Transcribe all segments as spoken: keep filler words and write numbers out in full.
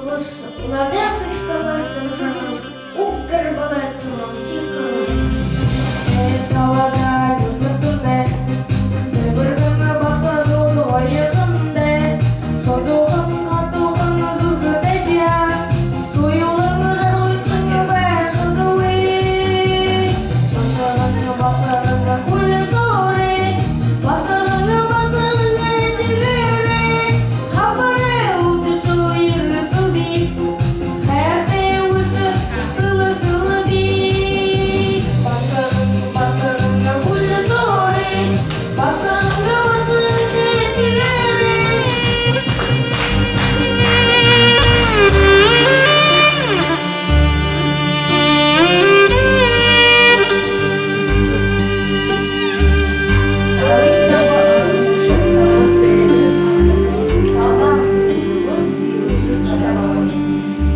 Ус ладаа сычкалар дэмжэһэн, уг гэр болоод турамтикалар. Ээ, талага юргэтэнэ, сэбэрхэн басагад оёһондо, шудуухан, хатуухан зүрхэтэйшье, шуюулан жаргуулсан байхадгүй. Басаган, басаган, хүлисөөрэй, басаган, басаган, тигээрэй, хабарай үдэшөө ерэхэлби, хайртай үбшэ хэлэхэлби. Басаган, басаган, хүлисөөрэй, басаган, басаган, тигээрэй.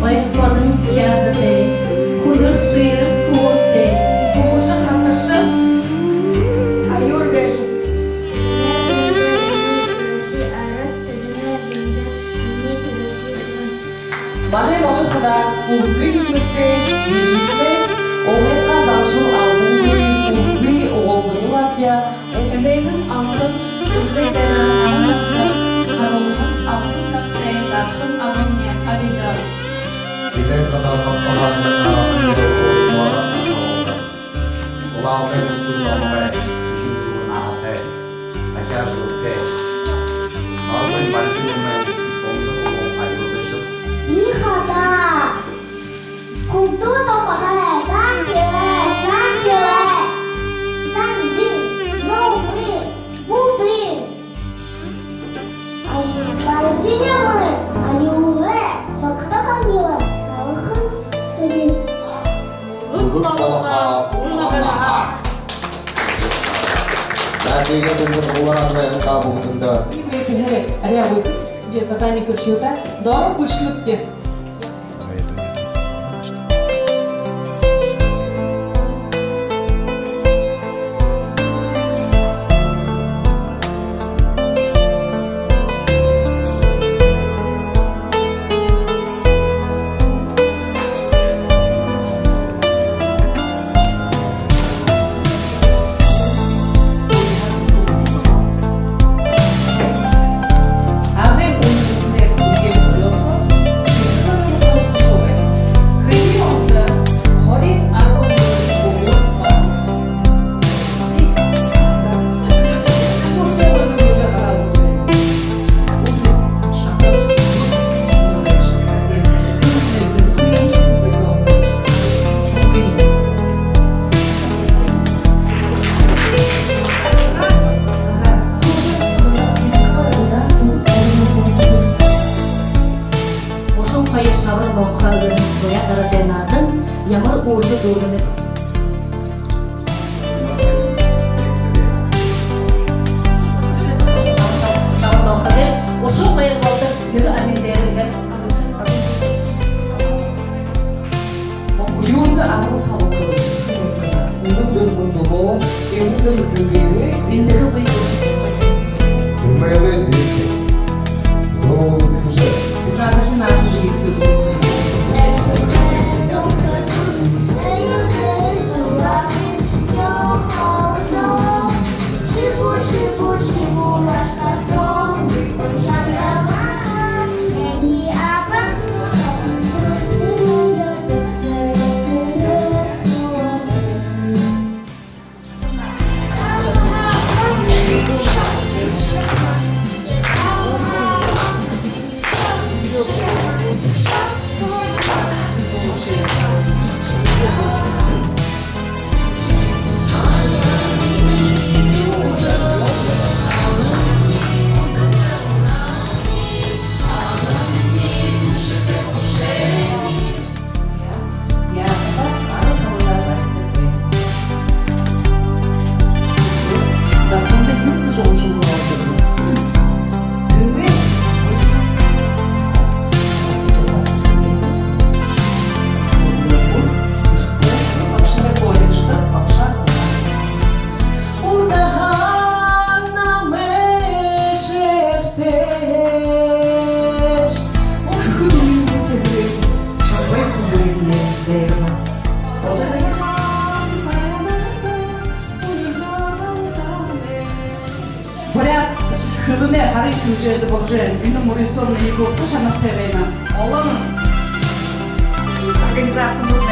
Ойн модон язатай, хүдэр шэрэ уутай, булша хатарша аюур гээшэ. Манай бошо хадаа үгы хэшэгтэй, нэжэтэй, угайгаа заншал алдангүй, үгы угалдана лабья. Үбэлэйгэн алтан үбэлэй дээрэ харуулһан алтан нагтай дархан аман абидар. Тиигээд хадаа сабтаһаа нэрэ харуулһан. Улаалгын үстэн домогой, үжээгүүр наһатай, ахяа шүлэгтэй. Норбын барижын үнэн, үнэн улуу аюулшаг. И хадаа. Хүндэ домогой, зан хилээ, зан хилээ. Зан дин, нобы, будын. Аюулай, согто ханилай, алхан сэбэн. Үгы болохо, үгы болохо. За, тиигээд энэ суглараад байһан та бүгэдэндөө. Иимэ тиихэдэ арай гү, би задание хэжэ үгэхэб даа. Доро бэшэлэгты. Гушан хоёр шабар нонхо гэһэн буряад арадай наадан ямар үүлдэ дүүргэнэб? Шабар нонхо гээд гушан хоёр болодог, нэгэ амин дээрэ иигээд. Юундэ арбан табан болодог? Үнэн дэргэн дулуу, үнэн дэргэн дэгээрээ. Эндэхэ бэе. Эмээлэй дээшээ. Зөөлэн хэжэ. Наадахи наадахи. Болжо байна. Энэ мүрысөөнэй ехэ ушар шанартай байна. Олон организацинууд